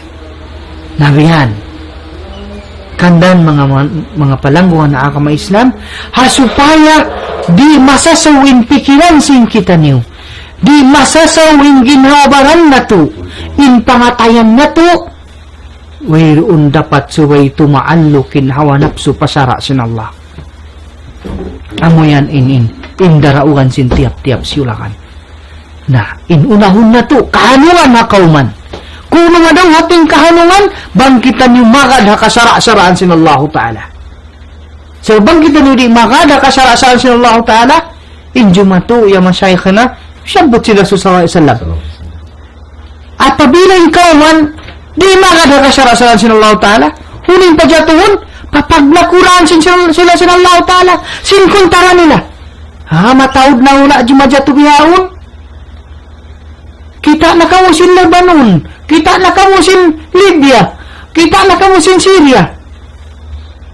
Na bihan. Hangkan da manga, manga palangga' ha agama Islam, ha supaya di' masasaw in pikilan sin kitaniyu. Di' masasaw in ginhawa-baran natu', in pangatayan natu', wayruun dapat subay tumaalluk in hawa napsu pa sara' sin Allah. Amu yan in, in, in daraugan sin tiyap-tiyap siyulakan. Na, in unahun natu', kahanungan ha kawman. Kunu' madawhat in kahanungan, bang kitaniyu magad ha kasara'-saraan sin Allahu Ta'ala. So, bang kitaniyu di' magad ha kasara'-saraan sin Allahu Ta'ala, in jumatu, ya mashayikhna, siyabbut sin Rasul sallallahu alayhi wasallam. Apabila in kawman, di' magad ha kasara'-saraan sin Allahu Ta'ala, unu in pajatuhun, papagnakuraan sin, sin, sila sin Allahu Ta'ala, sin kuntara nila. Ha, mataud na hula' jumajatu bihaun. Kita' na kamu sin Lebanon, kita' na kamu sin Libya, kita' na kamu sin Syria,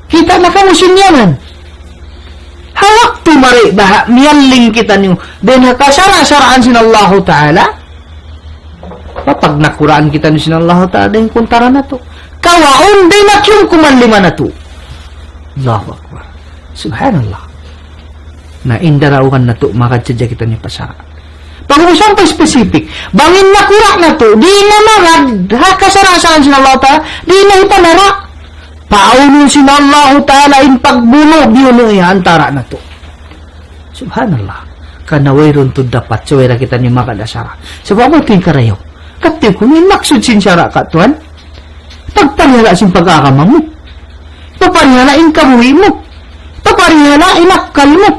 kita' na kamu sin Yaman. Ha waktu mari baha' miyalling kitaniyu dayn ha kasara'-saraan sin Allahu Ta'ala, papagnakuraan kitaniyu sin Allahu Ta'ala dayn kuntara natu'. Kawaun dayn ha kiyumkuman lima natu'. Allahu Akbar. Subhanallah. Na in daraugan natu', magad sadja kitaniyu pa sara'. Pag-ubus sampay specific, bang in nakura' natu', di' na magad ha kasara'-saraan sin Allahu Ta'ala, di' na hipanara'. Paunun sin Allahu Ta'ala in pagbunu', biyunu' niya antara' natu'. Subhanallah. Karna' wayruun tuud dapat, subay da kitaniyu magad ha sara'. Sabab amu tuud in karayaw. Kati' kunu' in maksud sin sara' ka tuwan. Pagparihala' sin pag-agama mu. Paparihala' in kabuhi' mu. Paparihala' in akkal mu.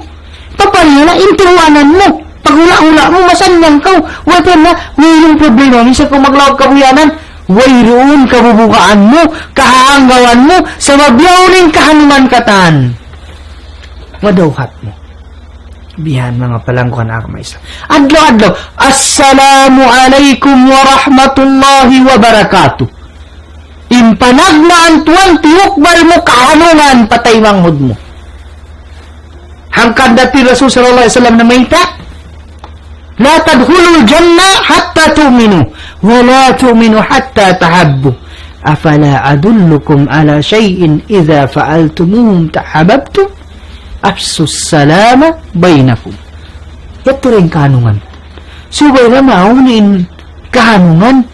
Paparihala' in tiruanan mu. Paghula'-hula' mu, masannyang kaw. Wala' na, wayruun problema. Minsan kaw maglawag kabuhianan, wayruun kabubukaan mu, kahanggawan mu, sabab yaun in kahanuman katan. Madawhat mu. Bihan manga palangga' ha agama Islam. Adlaw-adlaw, "Assalamu alaykum wa rahmatullahi wa barakatuh." In panagnaan tuwan tiyukbal mu kahanungan pa taymanghud mu. Hangkan da in Rasul sallallahu alayhi wasallam namayta', "لا تدخلوا الجنة حتى تؤمنوا، ولا تؤمنوا حتى تحابوا. أفلا أدلكم على شيء إذا فعلتموه تحاببتم؟" أفشوا السلام بينكم. Yadtu ra in kahanungan. Subay da maawn in kahanungan.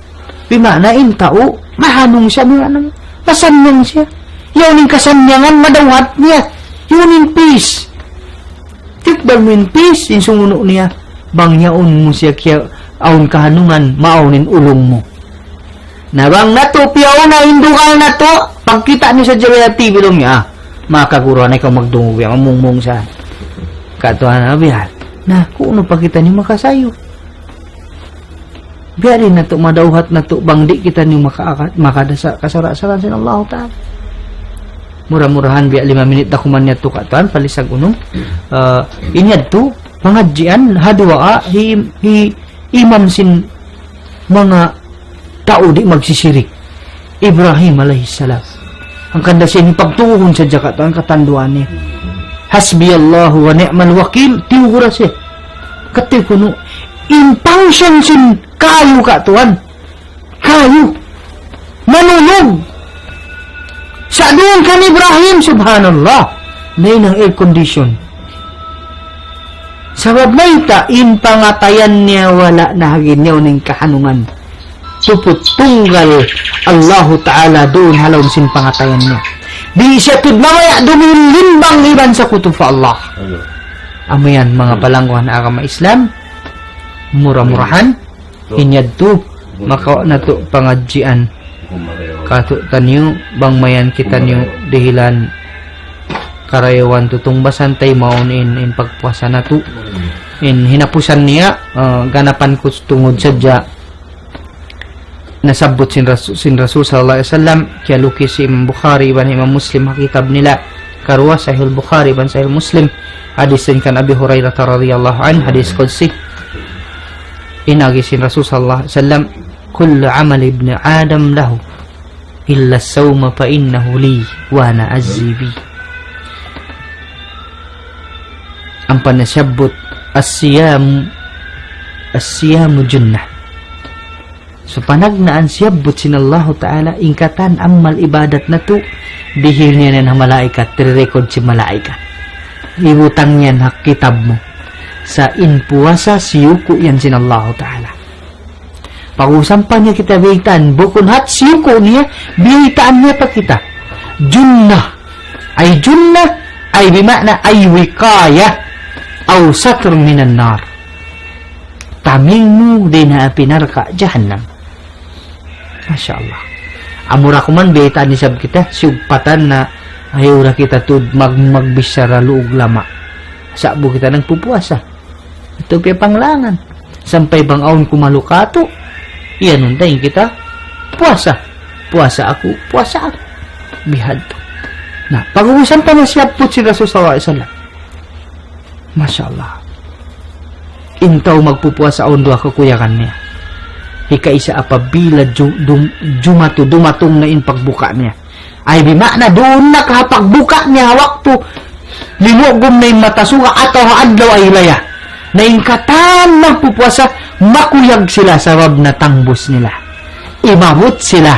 Bima'na in tau, mahanung siya, bima'na, masannyang siya. Yaun in kasannyangan, madawhat niya. Yaun in peace. Tikbal mu in peace, in sumunu' niya. Bang yaun mu siya kiya-, awn kahanungan, maawn in ulung mu. Na bang natu', piyauna in dugal natu', pagkita' niyu sadja ha T V laung niya, ah, makaguruhan na ikaw magdungug yan, mungmung sa. Katuan na biya'. Na, kunu' pa kitaniyu makasayu. Biya' diin natu', madawhat natu', bang di' kitaniyu maka-, makada sa kasara-sara sin Allah Ta'ala. Mura-murahan biya' lima minit da kuman yadtu katuan, palisag unum. Ah, in yadtu, pangadjian, ha duwaa, hi, hi, imam sin manga tau di' magsisirik. Ibrahim alayhi salam. Hangkan da siya ini pagtuuhun sadja katuan katanduan niya. حسبي الله ونعم الوكيل, tiyugu ra siya. Kati kunu', in function sin kayu katuan. Kayu. Manulug. Sa' duun kan Ibrahim, subhanallah. Nahinang air condition. Sabab mayta', in pangatayan niya wala' na ha giniyaw in kahanungan. Tuput tunggal Allahu Ta'ala duun ha lawm sin pangatayan niya. Di' siya tuud mamaya' dumihil limbang iban sakutu pa Allah. Amu yan, manga palangguhan agama Islam, mura-murahan, in yadtu, makawa' natu' pangadjian. Katu'taniyu, bang mayan kitaniyu dihilan karayawan tutungbasan taymaun in, in pagpuasa natu'. In hinapusan niya, ah, ganapan ku tungud sadja nasabbut sin Rasul, sin Rasul sallallahu alayhi wasallam, kiyalukis hi Imam Bukhari iban Imam Muslim ha kitab nila, karuwa Sahih Bukhari iban Sahih Muslim, hadis sin kan Abi Hurairah radhiyallahu anhu, hadis qudsi. In agi sin Rasul sallallahu alayhi wasallam, كل عمل ابن آدم له إلا الصوم فإنه لي وأنا أجزي به. Ampa na siyabbut, الصيام، الصيام جنة. So, panagnaan siyabbut sin Allahu Ta'ala, in katan amal ibadat natu', dihil niya na malaikat, tiri-record sin malaikat. Ibutang yan ha kitab mu. Sa' in puasa, siyuku' yan sin Allahu Ta'ala. Pag-usampan niya kita biyaytaan, bukun hat siyuku' niya, biyaytaan niya pa kita. Junnah. Ay junnah, ay bima'na ay wiqayah. أو ستر من النار. Taming mu dayn ha api narka' jahannam. Masha Allah. Amura kuman biyaytaan isab kita, siyugpatan na ayaw da kita tuud mag-, magbichara luug lama. Sa'bu kita nagpupuasa. Itu kaya panglangan. Sampay bang awn kumalu katu', iyanun ta in kita puasa. Puasa aku, puasa aku. Bihadtu. Na, pag-ubusan pa na siyabbut sin Rasul sallallahu alayhi wasallam. Masha Allah. In tau magpupuasa awn duwa kakuyagan niya. Hikaisa apabila ju-, dum-, jumatu, dumatung na in pagbuka niya. Ay, bima'na duun na ka ha pagbuka niya ha waktu limugum na in mata suga atawa ha adlaw ay laya. Na in katan magpupuasa, makuyag sila sabab natangbus nila. Imabut sila.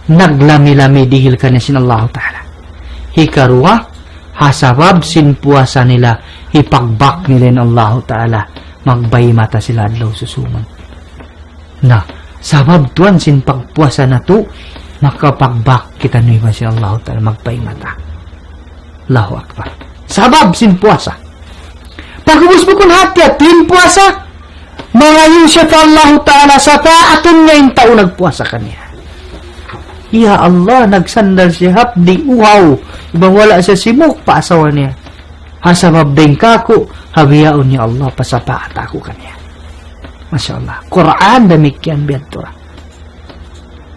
Naglami-lami dihil kaniya sin Allahu Ta'ala. Hikaruwa, ha sabab sin puasa nila, hipagbak nila in Allahu Ta'ala. Magbay mata sila adlaw susungun. Na, sabab tuwan sin pagpuasa natu', makapagbak kitaniyu iban sin Allahu Ta'ala, magbay mata. Allahu Akbar. Sabab sin puasa. Pag'ubus bukun hati-hati in puasa, mangayu' siya pa Allahu Ta'ala, sapaatun niya in tau nagpuasa kaniya. Ya Allah, nagsandal siya hapdi' uhaw, iban wala' siya simuk pa asawa niya. Ha sabab dayn kāku', ha bihaun ya Allah, pasapaat aku kaniya. Masha Allah. Qur'an damikkiyan biyadtu ra.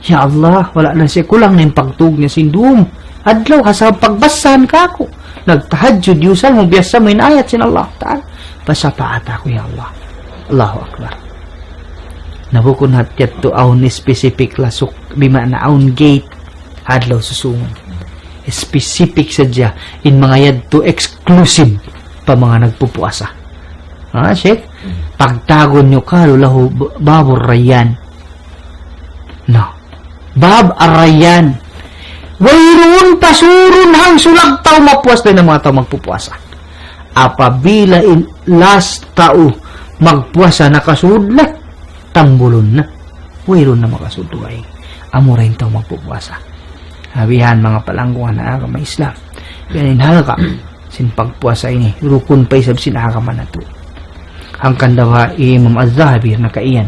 Ya Allah, wala' na siya kulang na in pagtug niya sin dum adlaw, ha sabab pagbassahan kāku'. Nagtahajjud, yusal mu, biyassa mu in ayat sin Allah Ta'ala. Pasapaat aku, ya Allah. Allahu Akbar. Na bukun hat yadtu awn specific lasuk, bima'na awn gate, adlaw susungun. Specific sadja, in manga yadtu exclusive pa manga nagpupuasa. Ha, Sheikh? Pagtagun niyu kalu lahu b-, babur rayyan. Na. Bab ar-Rayyan. Wayruun pasurun hangsulag tau mapuasa dayn ha manga tau magpupuasa. Apabila in last tau magpuasa nakasud na, tambulun na. Wayruun na makasud dugaing. Amura in tau magpupuasa. Bihan manga palangguan ha agama Islam. Bihan in halga' sin pagpuasa ini, rukun pa isab sin agama natu'. Hangkan daw ha Imam Az-Zahabi nakaiyan.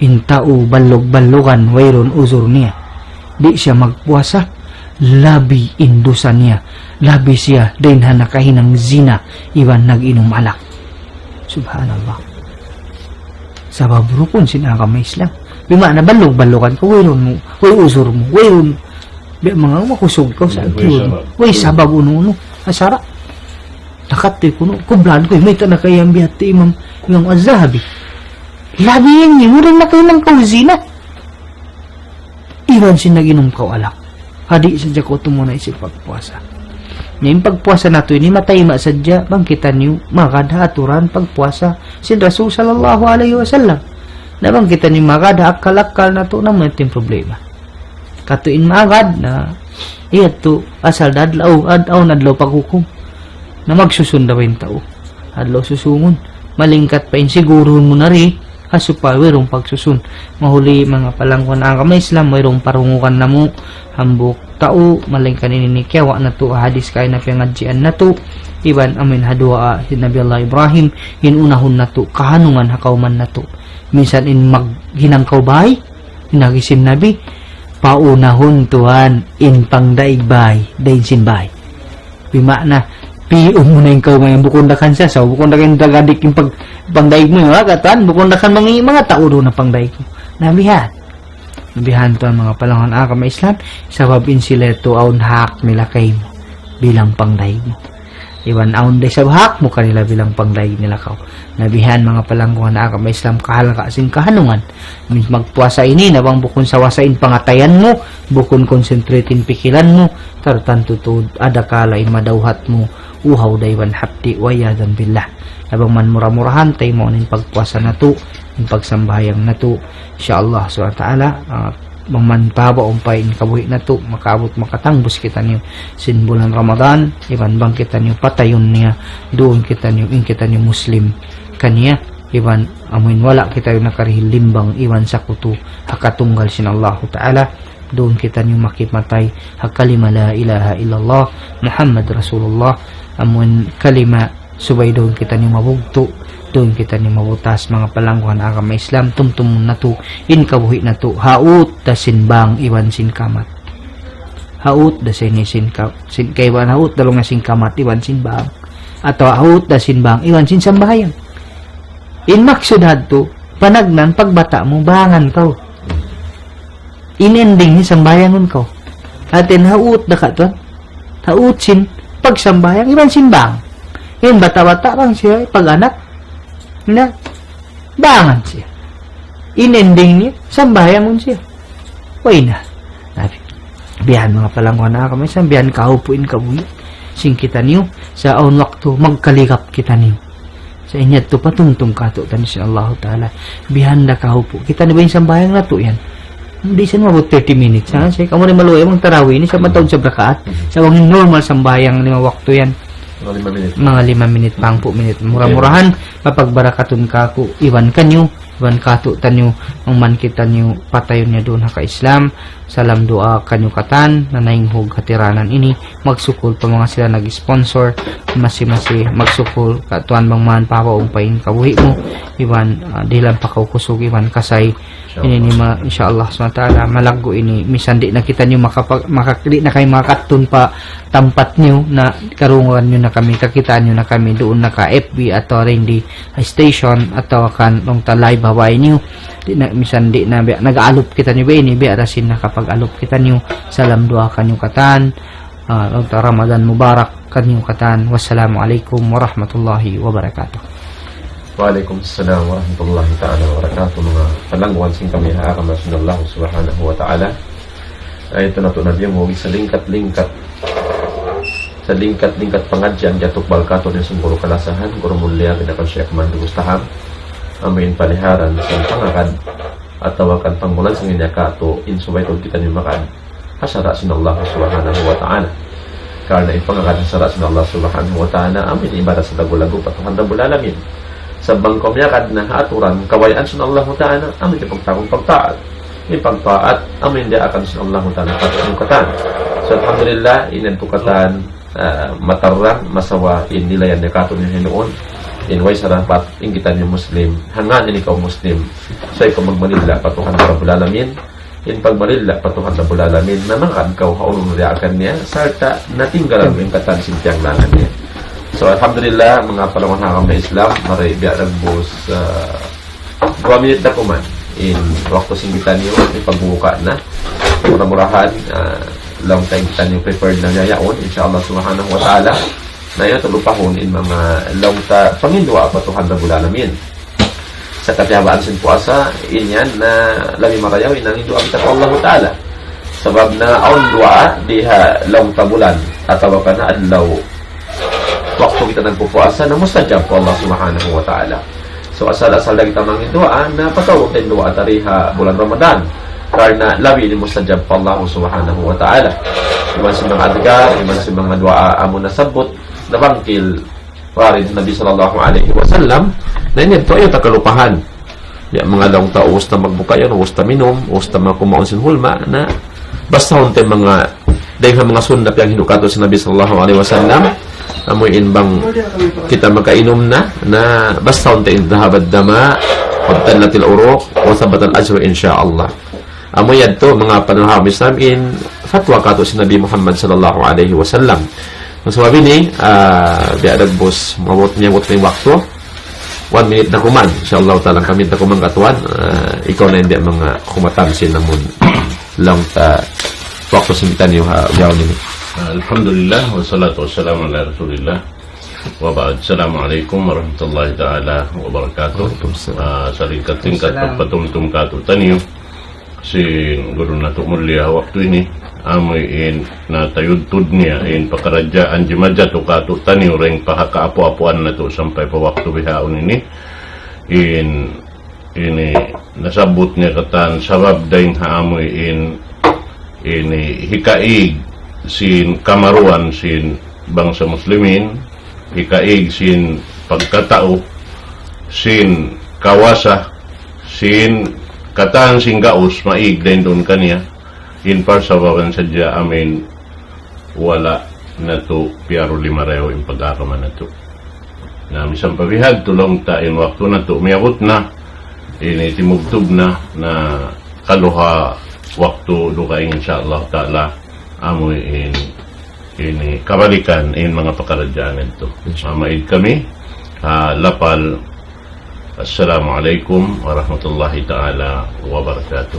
In tau ballug-ballugan wayruun uzur niya. Di' siya magpuasa, labi in dusa niya. Labi siya dayn ha nakahinang zina, iban nag-inum alak. Subhanallah. Sabab rukun sin agama Islam. Bima'na ballug-ballugan kaw, wayruun mu, way uzur mu, wayruun. Biya' manga makusug kaw sa' way sabab. Way sabab unu-unu. Asara. Nakatay kunu', kublaan ku, mayta' nakaiyan biya' ha Imam, Imam Az-Zahabi. Labi in ini, mura nakahinang kaw zina. Iban sin nag-inum kaw alak. Hadi' sadja kaw tumunay sin pagpuasa. Na in pagpuasa natu' ini matayma' sadja bang kitaniyu magad ha aturan pagpuasa sin Rasul sallallahu alayhi wasallam. Na bang kitaniyu magad ha akal-akal natu', na amu yadtu in problema. Katu' in magad na, iya tu asal da adlaw, ad-, awn adlaw paghukum. Na magsusun da ba in tau? Adlaw susungun. Malingkat pa in siguruhun mu na ri, ha supaya wayruun pagsusun. Mahuli manga palangguan agama Islam, wayruun parungugan namu', hambuuk tau, malaingkan ini in kiyawa' natu', hadis kaina piyangadjian natu', iban amu in ha duwaa hi Nabi Allah Ibrahim, in unahun natu', kahanungan ha kawman natu'. Minsan in maghinang kaw bay, in agi sin Nabi, paunahun tuwan in pangdaig bay, dayn sin bay. Bima'na, pi'un mu na in kawman yan, bukun da kan siya, sa' bukun da kan tagadik in pag-, pangdaig mu, ha, katan, bukun da kan mangi-, manga tau duun na pangdaig mu. Na bihan. Na bihan tuwan manga palangguan agama Islam, sabab in sila yadtu awn hak nila kaymu, bilang pangdaig mu. Iban awn da isab hak mu kanila bilang pangdaig nila kaw. Na bihan manga palangguan agama Islam, kahalga' sin kahanungan. Min magpuasa ini, na bang bukun sawasa in pangatayan mu, bukun concentrate in pikilan mu, tartantu tuud adakala in madawhat mu, uhaw da iban hapdi', wa iyadhan billah. Na bang man mura-murahan, taymaun in pagpuasa natu', in pagsambahayang natu', insya Allah subhanahu wa ta'ala, ah, bang man pahaba' umpay in kabuhi' natu', makaabut makatangbus kitaniyu sin bulan Ramadan, iban bang kitaniyu patayun niya, duun kitaniyu, in kitaniyu Muslim kaniya, iban amuin wala' kitaniyu nakarihil limbang iban sakutu ha katunggal sin Allahu Ta'ala, duun kitaniyu makimatay ha kalima la ilaha illallah Muhammad Rasulullah, amuin kalima subay duun kitaniyu mabugtu', duun kitaniyu mabutas, manga palangguan agama Islam, tumtumun natu', in kabuhi' natu', haut da sin bang iban sin kamat. Haut da sin, sin ka-, sin kaibanan, haut da laung niya sin kamat iban sin bang. Atawa haut da sin bang iban sin sambahayang. In maksud hadtu, panagnaan pagbata' mu, bangan kaw. In ending niya sambahayangun kaw. Hati niya haut da ka tuwan. Haut sin pagsambahayang, iban sin bang. In bata'-bata' bang siya, pag-anak, na, bangan siya. In ending niya, sambahayangun siya. Way na. Na, bihan manga palangguan agama Islam, bihan kahupu' in kabuhi' sin kitaniyu, sa' awn waktu magkaligap kitaniyu. Sa' in yadtu patumtum kātu'niyu sin Allahu Ta'ala. Bihan da kahupu'. Kita' niyu ba in sambahayang natu' yan? Di' siya umabut thirty minutes, ha? Sa' kamu na maluhay, bang tarawih ini, sa' mataud sa rakaat. Sa' bang in normal sambahayang lima waktu yan. Mga lima minit. Mga lima minit, hangpu' minit. Mura-murahan, mapagbarakatun kāku', iban kaniyu, iban kātu'niyu, bang man kitaniyu patayun niya duun ha ka-Islam. Salam duwaa kaniyu katan, na nainghug hatiranan ini, magsukul pa manga sila nag-sponsor, masi-masi magsukul, ka tuwan bang man pahaba' umpay in kabuhi' mu, iban, ah, dihilan pa kaw kusug, iban kasay, ini ni ma-, insya Allah subhanahu wa ta'ala, malaggu' ini, misan di' na kitaniyu makapa-, makak-, di' na kami makakadtu pa tampat niyu, na karungugan niyu na kami, kakitaan niyu na kami, duun na ka F B atawa rin di, station, atawa kan laung ta live ha bay niyu. Di' na, misan di' na biya', nag-alup kitaniyu biya' ini, biya' da sin nakapag-alup kitaniyu. Salam duwaa kaniyu katan. Ah, laung ta Ramadan Mubarak kaniyu katan. Wassalamu alaykum warahmatullahi wabarakatuh. Wa alaykum assalam warahmatullahi ta'ala wabarakatuh. Manga palangguan sin kami ha agama sin Allah subhanahu wa ta'ala. Ay, ito na to na biya' mo, sa lingkat-lingkat. Sa lingkat-lingkat pangadjian, jatuk balkato niya sin guru kalasahan, guru mulia, binakan Sheikh Mandu Mustahab. Amin paliharan, sa pangagad, atawa kan pangmulan sin niya kato, in subay tol kita ni makad. ha sara' sin Allah Subhanahu wa Ta'ala. Karna' in pangagad ha sara' sin Allah Subhanahu wa Ta'ala, amu in ibadat sin laggu'-laggu' pa Tuhan Rabbul Alamin. Sa' bang kaw miyagad na ha aturan kabayaan sin Allah Ta'ala, amu in pagtawagun pagtaat. In pagtaat, amu in diyaakan sin Allah Ta'ala pa katan. So, alhamdulillah, in yan tu katan, ah, matarrang, masawa, in nilayan niya katu' niya hinuun, in way sarapat, in kitaniyu Muslim, hangkan ini kaw Muslim, sa' ikaw magmalilla pa Tuhan Rabbul Alamin, in pagmalilla pa Tuhan Rabbul Alamin, na mangagad kaw ha unu in diyaakan niya, sarta' natinggalan mu in katan sin tiyanglangan niya. So, alhamdulillah, manga palangwan ha agama Islam, mari biya' dagbus, ah, duwa minit da kuman. In waktu sin kitaniyu, in pagbuka na. Mura-murahan, ah, laung ta in kitaniyu prepared na niya yaun, insha Allah Subhanahu wa Ta'ala. Na yadtu lupahun in manga laung ta panginduwaa pa Tuhan Rabbul Alamin. Sa' katiyabaan sin puasa, in yan na labi marayaw in nanginduwaa kita pa Allah Ta'ala. Sabab na awn duwaa di ha laung ta bulan, atawa ka na adlaw waktu kita nagpupuasa na mustajab pa Allah Subhanahu wa Ta'ala. So, asal-asal da kita manginduwaa, na pataud in duwaa ta di ha bulan Ramadan. Karna' labi ini mustajab pa Allah Subhanahu wa Ta'ala. Iban sin manga adhkar, iban sin manga duwaa amu nasabbut, nabangkil, warid Nabi sallallahu alayhi wasallam, na ini yadtu ayaw ta kalupahan. Ya, manga laung ta, ubus ta magbuka yan, ubus ta minum, ubus ta manga kumaun sin hulma, na basahun ta in manga, dayn ha manga sunnat yan hinukatu sin Nabi sallallahu alayhi wasallam, amu in bang kita makainum na, na basahun ta in ذهب الظمأ وابتلت العروق وثبت الأجر إن شاء الله. Amu yadtu, manga palangwan ha agama Islam, in fatwa katu' sin Nabi Muhammad sallallahu alayhi wasallam. Sabab ini, ah, biya' dagbus, maabut niya, abut na in waktu. One minute na kuman. Insha Allah Ta'ala, kami na kuman katuan. Ah, ikaw na in biya' manga kumatan sin amun laung ta waktu sin kitaniyu ha yaun ini. Alhamdulillah, wassalatu wassalamu ala rasulillah. Wa ba'd. Assalamu alaykum warahmatullahi ta'ala wabarakatuh. Waalaikumsalam. Ah, salingkat-lingkat Waalaikumsalam. Pagpatumtum katu' taniyu sin guru natu' mulia waktu ini, amu in natayudtud niya in pakaradjaan jimajatu katu' taniyu dayn pa ha kaapu-apuan natu' sampay pa waktu bihaun ini. In ini nasabbut niya katan sabab dayn ha amu in ini hikaig sin kamaruan sin bangsa Muslimin, hikaig sin pagkatau, sin kawasa, sin katan sin gaus maig dayn duun kaniya, in parsababan sadja amu in wala' natu' piyarulimarayaw in pag-agama natu'. Na misan pa bihadtu laung ta in waktu natu' miyabut na, ini timubtub na, na kalu ha waktu dugaing insha Allah Ta'ala, amu in, ini kabalikan in manga pakaradjaan yadtu. Insha Allah. Mamaid kami, ha lapal, Assalamu alaykum warahmatullahi ta'ala wabarakatuh.